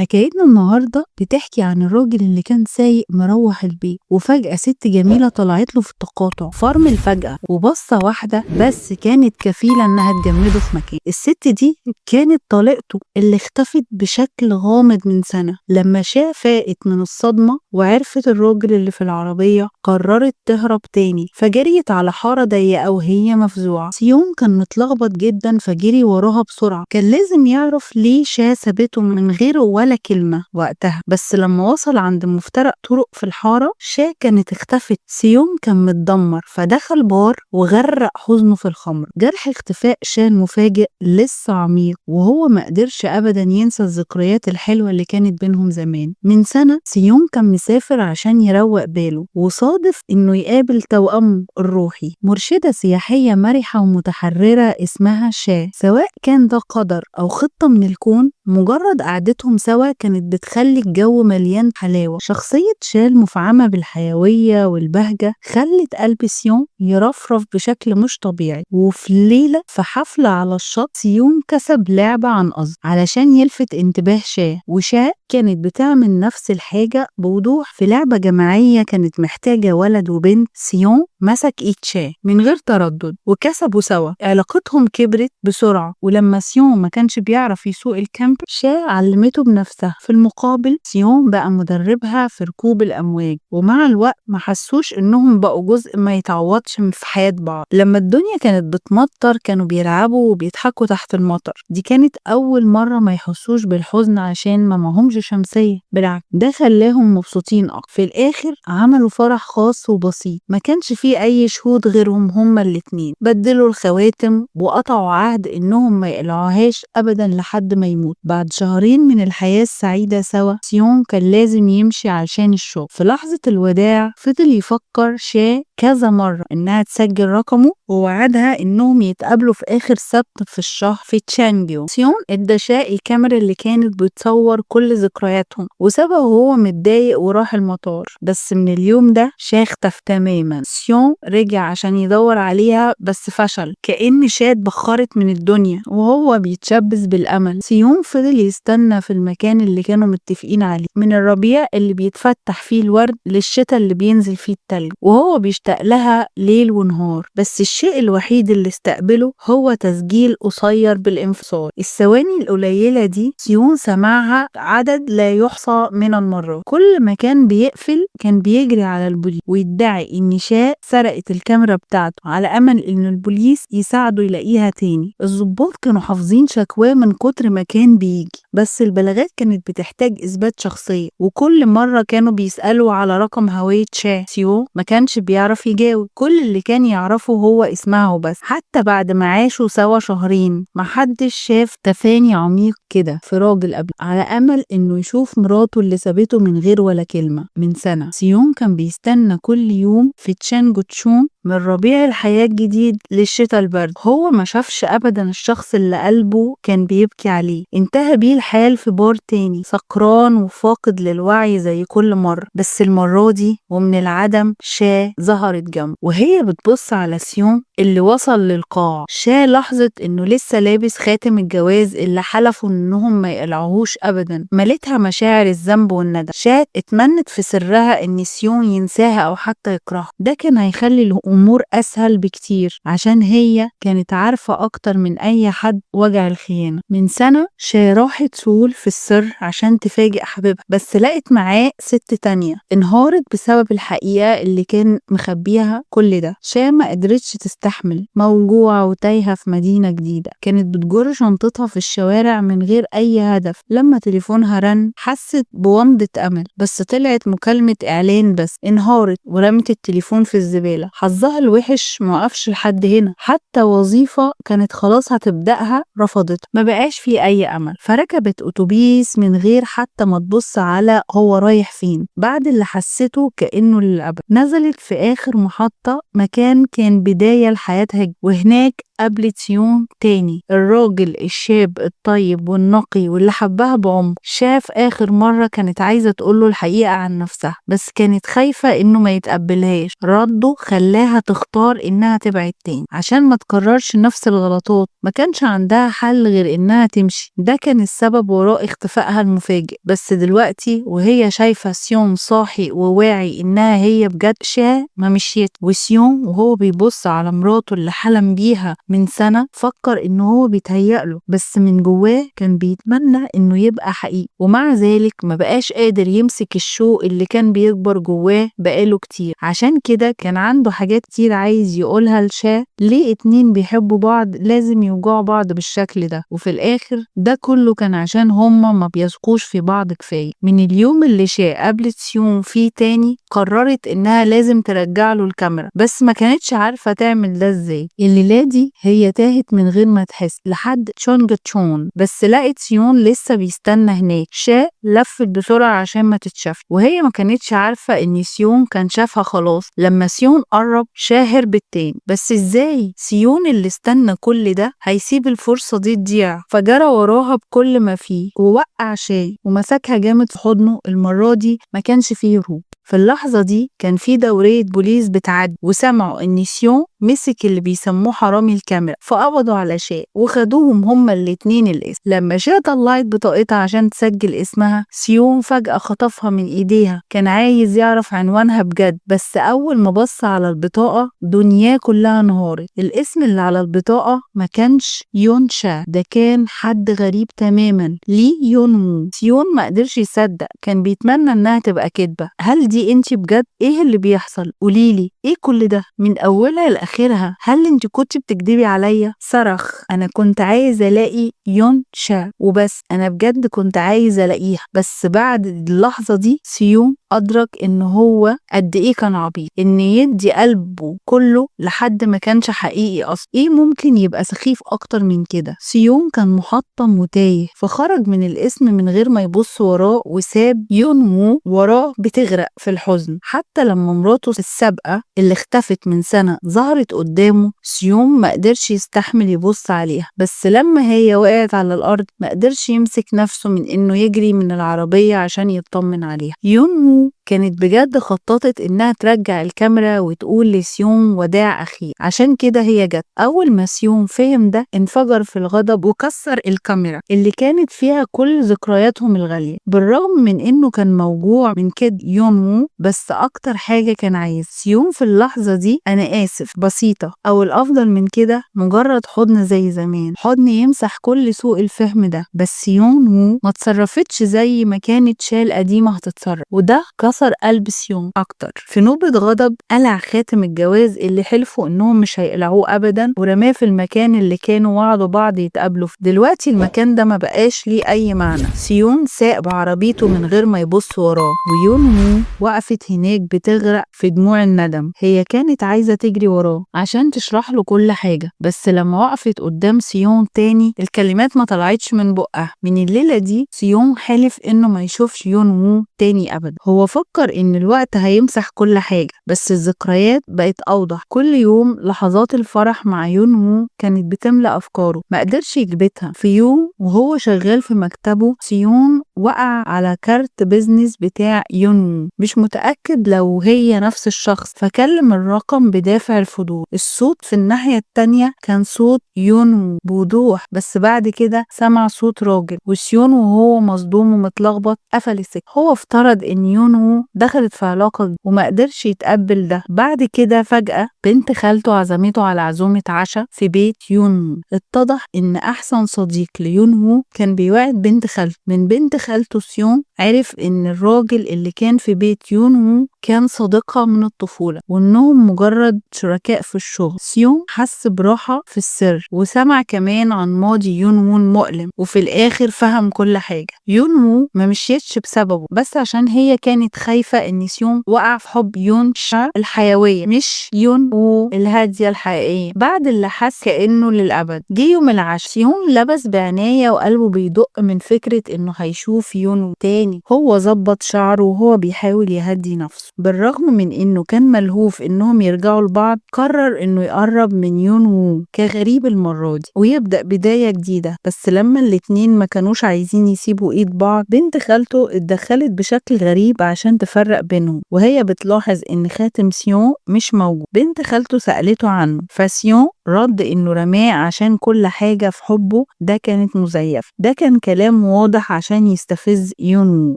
حكايتنا النهاردة بتحكي عن الراجل اللي كان سايق مروح البيت، وفجأة ست جميلة طلعت له في التقاطع، فرمل فجأة وبصة واحدة بس كانت كفيلة انها تجمده في مكان. الست دي كانت طليقته اللي اختفت بشكل غامض من سنة. لما شا فاقت من الصدمة وعرفت الراجل اللي في العربية، قررت تهرب تاني، فجريت على حارة ضيقة وهي مفزوعة. سيون كان متلخبط جدا فجري وراها بسرعة، كان لازم يعرف ليه شا سابته من غير ولا كلمة وقتها. بس لما وصل عند مفترق طرق في الحارة، شا كانت اختفت. سيون كان متدمر، فدخل بار وغرق حزنه في الخمر. جرح اختفاء شا المفاجئ لسه عميق، وهو ما قدرش ابدا ينسى الذكريات الحلوة اللي كانت بينهم زمان. من سنة سيون كان مسافر عشان يروق باله، وصادف انه يقابل توأمه الروحي، مرشدة سياحية مرحة ومتحررة اسمها شا. سواء كان ده قدر أو خطة من الكون، مجرد قعدتهم سوا كانت بتخلي الجو مليان حلاوة. شخصية شا المفعمة بالحيوية والبهجة خلت قلب سيون يرفرف بشكل مش طبيعي. وفي ليلة في حفلة على الشط، سيون كسب لعبة عن قصد علشان يلفت انتباه شا، وشا كانت بتعمل نفس الحاجة بوضوح. في لعبة جماعية كانت محتاجة ولد وبنت، سيون مسك ايد شا من غير تردد وكسبوا سوا. علاقتهم كبرت بسرعة، ولما سيون ما كانش بيعرف يسوق ال camper، شا علمته بنفسها. في المقابل سيون بقى مدربها في ركوب الأمواج، ومع الوقت ما حسوش إنهم بقوا جزء ما يتعوضش في حياة بعض. لما الدنيا كانت بتمطر كانوا بيلعبوا وبيضحكوا تحت المطر. دي كانت أول مرة ما يحسوش بالحزن عشان ما معهمش شمسية، بالعكس ده خلاهم مبسوطين أكتر. في الآخر عملوا فرح خاص وبسيط، ما كانش فيه أي شهود غيرهم هما الاتنين. بدلوا الخواتم وقطعوا عهد إنهم ما يقلعوهاش أبدا لحد ما يموت. بعد شهرين من الحياة السعيدة سوا، سيون كان لازم يمشي عشان الشغل. في لحظة الوداع فضل يفكر شا كذا مرة إنها تسجل رقمه، ووعدها إنهم يتقابلوا في آخر سبت في الشهر في تشانجيو. سيون ادى شا الكاميرا اللي كانت بتصور كل ذكرياتهم، وسابها وهو متضايق وراح المطار. بس من اليوم ده شا اختفى تماما. سيون رجع عشان يدور عليها بس فشل، كأن شا اتبخرت من الدنيا وهو بيتشبث بالأمل. سيون فضل يستنى في المكان اللي كانوا متفقين عليه، من الربيع اللي بيتفتح فيه الورد للشتاء اللي بينزل فيه التلج، وهو بيشتاق لها ليل ونهار. بس الشيء الوحيد اللي استقبله هو تسجيل قصير بالانفصال. الثواني القليلة دي سيون سمعها عدد لا يحصى من المرات. كل ما كان بيقفل كان بيجري على البوليس ويدعي إن شا سرقت الكاميرا بتاعته، على أمل إن البوليس يساعده يلاقيها تاني. الضباط كانوا حافظين شكواه من كتر ما كان بيجي، بس البلاغات كانت بتحتاج إثبات شخصية، وكل مرة كانوا بيسألوا على رقم هوية شا. سيون ما كانش بيعرف يجاوب، كل اللي كان يعرفه هو اسمها وبس. حتى بعد ما عاشوا سوا شهرين محدش شاف تفاني عميق كده في راجل قبل، على أمل إنه يشوف مراته اللي سابته من غير ولا كلمة من سنة. سيون كان بيستنى كل يوم في تشانجوتشون، من ربيع الحياة الجديد للشتاء البرد. هو ما شافش أبدا الشخص اللي قلبه كان بيبكي عليه. انتهى بيه الحال في بار تاني، سكران وفاقد للوعي زي كل مرة، بس المرة دي ومن العدم شا ظهرت جنبه وهي بتبص على سيون اللي وصل للقاع. شا لاحظت انه لسه لابس خاتم الجواز اللي حلفوا انهم ما يقلعوهوش ابدا. ملتها مشاعر الذنب والندم. شا اتمنت في سرها ان سيون ينساها او حتى يكرهها، ده كان هيخلي الامور اسهل بكتير، عشان هي كانت عارفة اكتر من اي حد وجع الخيانة. من سنة شا راحت سول في السر عشان تفاجئ حبيبها، بس لقت معاه ست تانية. انهارت بسبب الحقيقة اللي كان مخبيها كل ده. شا ما قدرتش تستحمل، موجوعة وتايهة في مدينة جديدة. كانت بتجر شنطتها في الشوارع من غير أي هدف. لما تليفونها رن حست بومضة أمل، بس طلعت مكالمة إعلان بس. انهارت ورمت التليفون في الزبالة. حظها الوحش موقفش لحد هنا، حتى وظيفة كانت خلاص هتبدأها رفضت. ما بقاش في أي أمل، فركبت أتوبيس من غير حتى ما تبص على هو رايح فين. بعد اللي حسيته كأنه للأبد، نزلت في آخر محطة، مكان كان بداية لحياتها، وهناك قابلت سيون تاني، الراجل الشاب الطيب والنقي واللي حبها بعمق. شاف آخر مرة كانت عايزة تقوله الحقيقة عن نفسها، بس كانت خايفة إنه ما يتقبلهاش. رده خلاها تختار إنها تبعد تاني عشان ما تكررش نفس الغلطات. ما كانش عندها حل غير إنها تمشي، ده كان السبب وراء اختفائها المفاجئ. بس دلوقتي وهي شايفة سيون صاحي وواعي إنها هي بجد شا ما مشيت. وسيون وهو بيبص على مراته اللي حلم بيها من سنة فكر إنه هو بيتهيأ له، بس من جواه كان بيتمنى إنه يبقى حقيقي. ومع ذلك ما بقاش قادر يمسك الشوق اللي كان بيكبر جواه بقاله كتير. عشان كده كان عنده حاجات كتير عايز يقولها لشا. ليه اتنين بيحبوا بعض لازم يوجعوا بعض بالشكل ده؟ وفي الآخر ده كله كان عشان هما ما بيثقوش في بعض كفاية. من اليوم اللي شا قابلت سيون فيه تاني قررت إنها لازم ترجع له الكاميرا، بس ما كانتش عارفة تعمل ده ازاي. الليلة دي هي تاهت من غير ما تحس لحد تشونج تشون، بس لقت سيون لسه بيستنى هناك. شا لفت بسرعة عشان ما تتشافش، وهي ما كانتش عارفة إن سيون كان شافها خلاص. لما سيون قرب شا هربت تاني، بس ازاي سيون اللي استنى كل ده هيسيب الفرصة دي تضيع؟ فجرى وراها بكل ما فيه ووقع شا ومسكها جامد في حضنه. المرة دي ما كانش فيه هروب. في اللحظة دي كان في دورية بوليس بتعدي، وسمعوا إن سيون مسك اللي بيسموه حرامي الكاميرا، فقبضوا على شا وخدوهم هما الاتنين الاسم. لما شا طلعت بطاقتها عشان تسجل اسمها، سيون فجأة خطفها من ايديها. كان عايز يعرف عنوانها بجد، بس أول ما بص على البطاقة دنياه كلها انهارت. الاسم اللي على البطاقة ما كانش يون شا، ده كان حد غريب تماما، لي يون وو. سيون ما قدرش يصدق، كان بيتمنى انها تبقى كدبة. هل دي انتي بجد؟ ايه اللي بيحصل؟ قوليلي ايه كل ده من اولها لاخرها؟ هل انت كنت بتكدبي عليا؟ صرخ، انا كنت عايز الاقي يون شا وبس، انا بجد كنت عايز الاقيها. بس بعد اللحظة دي سيون أدرك إن هو قد إيه كان عبيط، إن يدي قلبه كله لحد ما كانش حقيقي أصلا. إيه ممكن يبقى سخيف أكتر من كده؟ سيون كان محطم وتايه، فخرج من القسم من غير ما يبص وراه، وساب يون وو وراه بتغرق في الحزن. حتى لما مراته السابقة اللي اختفت من سنة ظهرت قدامه، سيون ما قدرش يستحمل يبص عليها. بس لما هي وقعت على الأرض ما قدرش يمسك نفسه من إنه يجري من العربية عشان يطمن عليها. يون وو كانت بجد خططت إنها ترجع الكاميرا وتقول لسيون وداع أخير، عشان كده هي جت. أول ما سيون فهم ده انفجر في الغضب وكسر الكاميرا اللي كانت فيها كل ذكرياتهم الغالية. بالرغم من إنه كان موجوع من كد يون وو، بس أكتر حاجة كان عايز سيون في اللحظة دي أنا آسف بسيطة، أو الأفضل من كده مجرد حضن زي زمان، حضن يمسح كل سوء الفهم ده. بس يون وو ما تصرفتش زي ما كانت شال قديمة هتتصرف، وده كسر قلب سيون أكتر. في نوبة غضب قلع خاتم الجواز اللي حلفوا إنهم مش هيقلعوه أبدا، ورماه في المكان اللي كانوا وعدوا بعض يتقابلوا فيه. دلوقتي المكان ده ما بقاش ليه أي معنى. سيون ساق بعربيته من غير ما يبص وراه، ويون وو وقفت هناك بتغرق في دموع الندم. هي كانت عايزة تجري وراه عشان تشرح له كل حاجة، بس لما وقفت قدام سيون تاني الكلمات ما طلعتش من بقها. من الليلة دي سيون حلف إنه ما يشوفش يون وو تاني أبدا. هو فكر إن الوقت هيمسح كل حاجة، بس الذكريات بقت أوضح. كل يوم لحظات الفرح مع يون وو كانت بتملأ أفكاره، ما قدرش يكبتها. في يوم وهو شغال في مكتبه، سيون وقع على كارت business بتاع يون وو، مش متأكد لو هي نفس الشخص، فكلم الرقم بدافع الفضول. الصوت في الناحية التانية كان صوت يون وو بوضوح، بس بعد كده سمع صوت راجل، وسيون وهو مصدوم ومتلخبط قفل السكة. هو افترض ان يون وو دخلت في علاقة وما قدرش يتقبل ده. بعد كده فجأة بنت خالته عزمته على عزومة عشاء في بيت يون وو. اتضح ان احسن صديق ليون وو كان بيوعد بنت خالته. من بنت خالته سيون عرف ان الراجل اللي كان في بيت يون وو كان صديقها من الطفولة، وانهم مجرد شركاء في الشغل. سيون حس براحة في السر، وسمع كمان عن ماضي يون وو المؤلم، وفي الاخر فهم كل حاجة. يون وو ما مشيتش بسببه، بس عشان هي كانت خايفة ان سيون وقع في حب يون شا الحيوية، مش يون وو الهادية الحقيقية. بعد اللي حس كأنه للأبد. جه يوم العشاء، سيون لبس بعناية وقلبه بيدق من فكرة انه هيشوف يشوف يونو تاني. هو ظبط شعره وهو بيحاول يهدي نفسه، بالرغم من انه كان ملهوف انهم يرجعوا لبعض. قرر انه يقرب من يونوو كغريب المرة دي ويبدأ بداية جديدة. بس لما الاتنين ما كانوش عايزين يسيبوا ايد بعض، بنت خالته اتدخلت بشكل غريب عشان تفرق بينهم، وهي بتلاحظ ان خاتم سيون مش موجود. بنت خالته سألته عنه، فسيون رد انه رماه عشان كل حاجة في حبه ده كانت مزيفة. ده كان كلام واضح عشان يستفز يونوو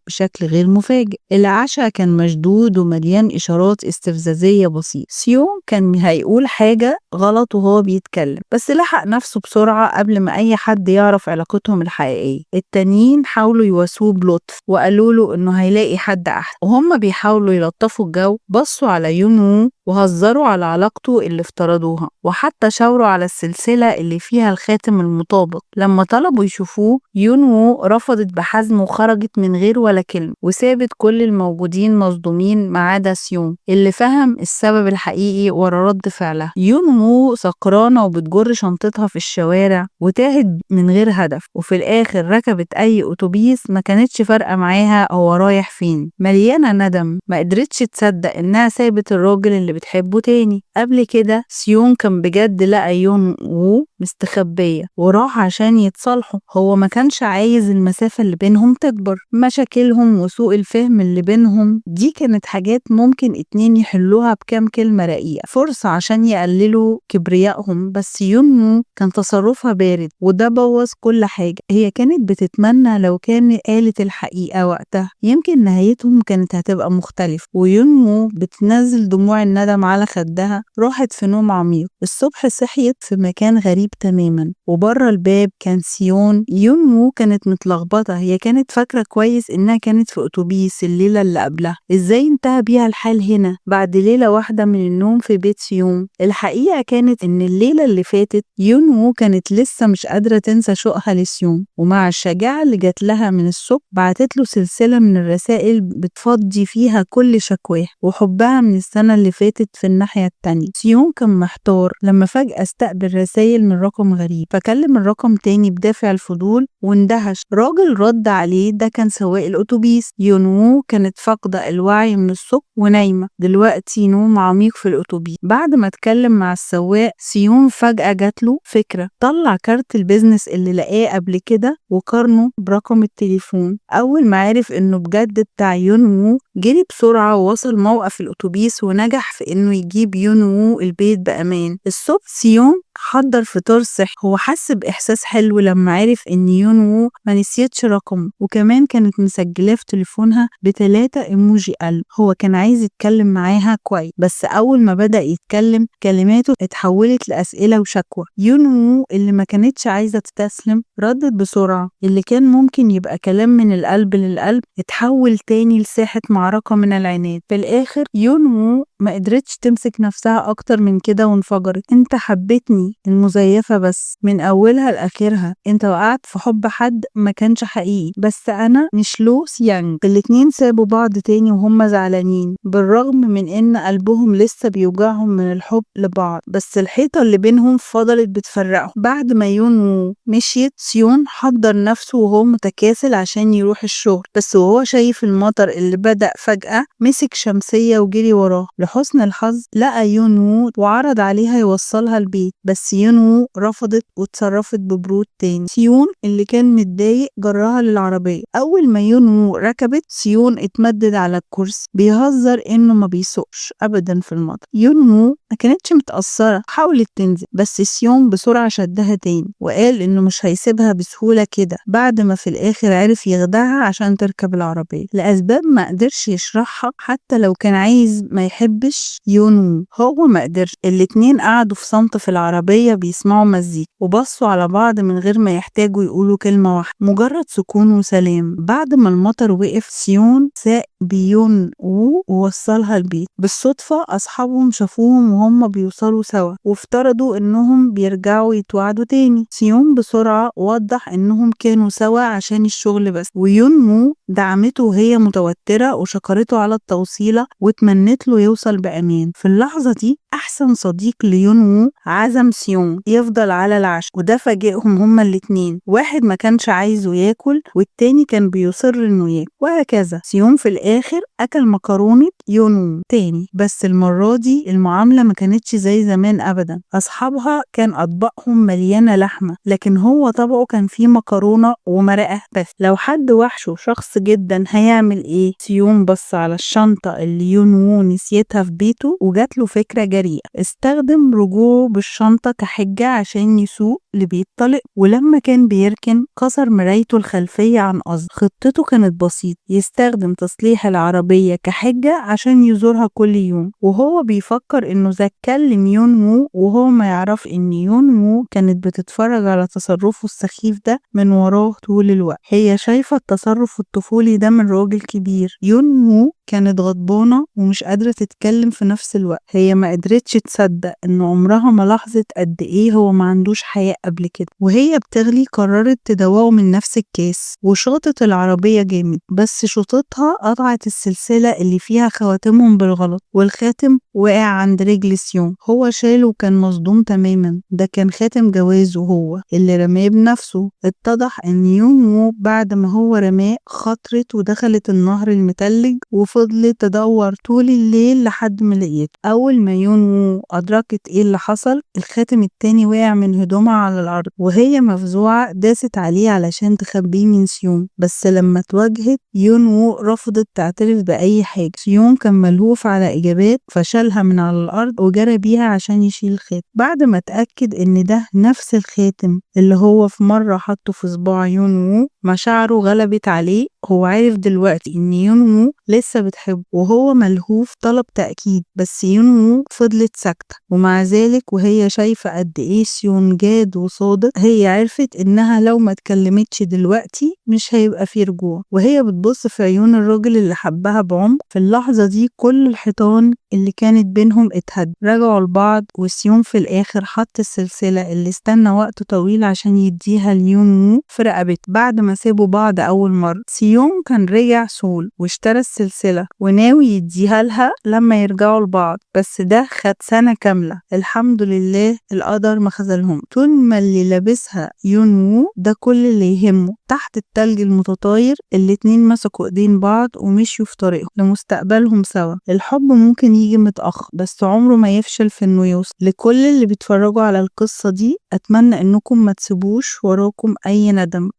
بشكل غير مفاجئ. العشاء كان مشدود ومليان إشارات استفزازية بسيطة. سيون كان هيقول حاجة غلط وهو بيتكلم، بس لحق نفسه بسرعة قبل ما أي حد يعرف علاقتهم الحقيقية. التانيين حاولوا يواسوه بلطف وقالوا له إنه هيلاقي حد أحسن. وهم بيحاولوا يلطفوا الجو بصوا على يونوو وهزروا على علاقته اللي افترضوها، وحتى شاوروا على السلسلة اللي فيها الخاتم المطابق. لما طلبوا يشوفوه، يونوو رفضت بحزم وخرجت من غير ولا كلمة، وسابت كل الموجودين مصدومين ما عدا سيون اللي فهم السبب الحقيقي ورا رد فعلها. يونوو سكرانة وبتجر شنطتها في الشوارع وتاهت من غير هدف، وفي الآخر ركبت أي أتوبيس ما كانتش فارقة معاها هو رايح فين. مليانة ندم، ما قدرتش تصدق إنها سابت الراجل اللي بتحبه تاني. قبل كده سيون كان بجد لقى يونوو مستخبية وراح عشان يتصالحوا. هو ما كانش عايز المسافة اللي بينهم تكبر. مشاكلهم وسوء الفهم اللي بينهم دي كانت حاجات ممكن اتنين يحلوها بكام كلمة رقيقة، فرصة عشان يقللوا كبريائهم. بس يونوو كان تصرفها بارد وده بوظ كل حاجة. هي كانت بتتمنى لو كان قالت الحقيقة وقتها، يمكن نهايتهم كانت هتبقى مختلفة. ويونوو بتنزل دموع الندم على خدها، راحت في نوم عميق. الصبح صحيت في مكان غريب تماما، وبره الباب كان سيون. يونوو كانت متلخبطة، هي كانت فاكرة كويس إنها كانت في أتوبيس الليلة اللي قبلها. إزاي انتهى بيها الحال هنا بعد ليلة واحدة من النوم في بيت سيون؟ الحقيقة كانت إن الليلة اللي فاتت يونوو كانت لسه مش قادرة تنسى شوقها لسيون، ومع الشجاعة اللي جات لها من الصبح بعتت له سلسلة من الرسائل بتفضي فيها كل شكواها وحبها من السنة اللي فاتت في الناحية التانية. سيون كان محتار لما فجأة استقبل رسائل من رقم غريب، فكلم الرقم تاني بدافع الفضول واندهش. راجل رد عليه، ده كان سواق الأتوبيس. يونوو كانت فاقدة الوعي من الصبح ونايمة دلوقتي نوم عميق في الأتوبيس. بعد ما اتكلم مع السواق، سيون فجأة جات له فكرة. طلع كارت ال business اللي لقاه قبل كده وقارنه برقم التليفون. أول ما عرف إنه بجد بتاع يونوو جري بسرعة ووصل موقف الأتوبيس ونجح في إنه يجيب يونوو البيت بأمان. الصبح سيون حضر فطار صحي. هو حس بإحساس حلو لما عرف إن يونوو ما نسيتش رقمه، وكمان كانت مسجلاه في تليفونها ب3 إيموجي قلب. هو كان عايز يتكلم معاها كويس، بس أول ما بدأ يتكلم كلماته اتحولت لأسئلة وشكوى. يونوو اللي ما كانتش عايزة تستسلم ردت بسرعة. اللي كان ممكن يبقى كلام من القلب للقلب اتحول تاني لساحة معركة من العناد. في الآخر يونوو ما قدرتش تمسك نفسها أكتر من كده وانفجرت. انت حبيتني المزيفة بس من أولها لآخرها، انت وقعت في حب حد ما كانش حقيقي، بس أنا مش لو سيانج. الاتنين سابوا بعض تاني وهم زعلانين، بالرغم من إن قلبهم لسه بيوجعهم من الحب لبعض، بس الحيطة اللي بينهم فضلت بتفرقهم. بعد ما يونوو مشيت، سيون حضر نفسه وهو متكاسل عشان يروح الشغل، بس وهو شايف المطر اللي بدأ فجأة مسك شمسية وجري وراه. لحسن الحظ لقى يونوو وعرض عليها يوصلها البيت، بس يونوو رفضت وتصرفت ببرود تاني. سيون اللي كان متضايق جرها للعربية. أول ما يونوو ركبت، سيون اتمدد على الكرسي بيهزر إنه ما بيسوقش أبدا في المطر. يونوو ما كانتش متأثرة، حاولت تنزل بس سيون بسرعة شدها تاني وقال إنه مش هيسيبها بسهولة كده، بعد ما في الآخر عرف يخدعها عشان تركب العربية لأسباب ما قدرش يشرحها. حتى لو كان عايز ما يحبش يونوو هو ما قدرش. الاتنين قعدوا في صمت في العربية بيسمعوا مزيكا وبصوا على بعض من غير ما يحتاجوا يقولوا كلمة واحدة، مجرد سكون وسلام. بعد ما المطر وقف، سيون ساق بيون وو ووصلها البيت. بالصدفة أصحابهم شافوهم وهم بيوصلوا سوا وافترضوا إنهم بيرجعوا يتواعدوا تاني. سيون بسرعة وضح إنهم كانوا سوا عشان الشغل بس، ويونمو دعمته وهي متوترة وشكرته على التوصيلة واتمنت له يوصل بأمان. في اللحظة دي أحسن صديق ليونوو عزم سيون يفضل على العشاء، وده فاجئهم هما الاتنين. واحد ما ما كانش عايزه ياكل والتاني كان بيصر انه ياكل وهكذا. سيون في الاخر اكل مكرونة يونو تاني، بس المرة دي المعاملة ما كانتش زي زمان ابدا. اصحابها كان اطباقهم مليانة لحمة، لكن هو طبقه كان فيه مكرونة ومرقة بس. لو حد وحشه شخص جدا هيعمل ايه؟ سيون بص على الشنطة اللي يونوو نسيتها في بيته وجات له فكرة جريئة. استخدم رجوعه بالشنطة كحجة عشان يسوق لبيت طلق، ولما كان بيركن كسر مرايته الخلفية عن قصد. خطته كانت بسيطة، يستخدم تصليح العربية كحجة عشان يزورها كل يوم. وهو بيفكر انه ذاك كلم يونوو وهو ما يعرف ان يونوو كانت بتتفرج على تصرفه السخيف ده من وراه طول الوقت. هي شايفة التصرف الطفولي ده من راجل كبير. يونوو كانت غضبانة ومش قادرة تتكلم في نفس الوقت. هي ما قدرتش تصدق ان عمرها ما لاحظت قد ايه هو ما عندوش حياء قبل كده. وهي بتغلي قررت تدوقه من نفس الكاس وشاطت العربية جامد، بس شوطتها قطعت السلسلة اللي فيها خواتمهم بالغلط، والخاتم وقع عند رجل سيون. هو شاله وكان مصدوم تماما، ده كان خاتم جوازه هو اللي رماه بنفسه. اتضح ان يونوو بعد ما هو رماه خطرت ودخلت النهر المتلج وفضلت تدور طول الليل لحد ما لقيته. اول ما يونوو ادركت ايه اللي حصل، الخاتم التاني وقع من هدومها على الارض، وهي مفزوعة داست عليه علشان تخبيه من سيون. بس لما اتواجهت يونوو رفضت تعترف بأي حاجة. سيون كان ملهوف على إجابات فشالها من على الأرض وجرى بيها عشان يشيل الخاتم. بعد ما اتأكد إن ده نفس الخاتم اللي هو في مرة حطه في صباع يونوو، مشاعره غلبت عليه. هو عارف دلوقتي إن يونوو لسه بتحبه، وهو ملهوف طلب تأكيد، بس يونوو فضلت ساكتة. ومع ذلك وهي شايفة قد إيه سيون جاد وصادق، هي عرفت إنها لو ما اتكلمتش دلوقتي مش هيبقى في رجوع. وهي بتبص في عيون الراجل اللي حبها بعمق، في اللحظة دي كل الحيطان اللي كانت بينهم اتهد، رجعوا لبعض. وسيون في الآخر حط السلسلة اللي استنى وقت طويل عشان يديها ليونوو في رقبته بعد ما سابوا بعض أول مرة. سيون كان رجع سول واشترى السلسلة وناوي يديها لها لما يرجعوا لبعض، بس ده خد سنة كاملة. الحمد لله القدر ما خذلهم. طول ما اللي لابسها يونوو ده كل اللي يهمه. تحت التلج المتطاير الاتنين مسكوا ايدين بعض ومشيوا في طريقهم لمستقبلهم سوا. الحب ممكن يجي متأخر بس عمره ما يفشل في انه يوصل. لكل اللي بيتفرجوا على القصة دي، اتمنى انكم ما تسيبوش وراكم اي ندم.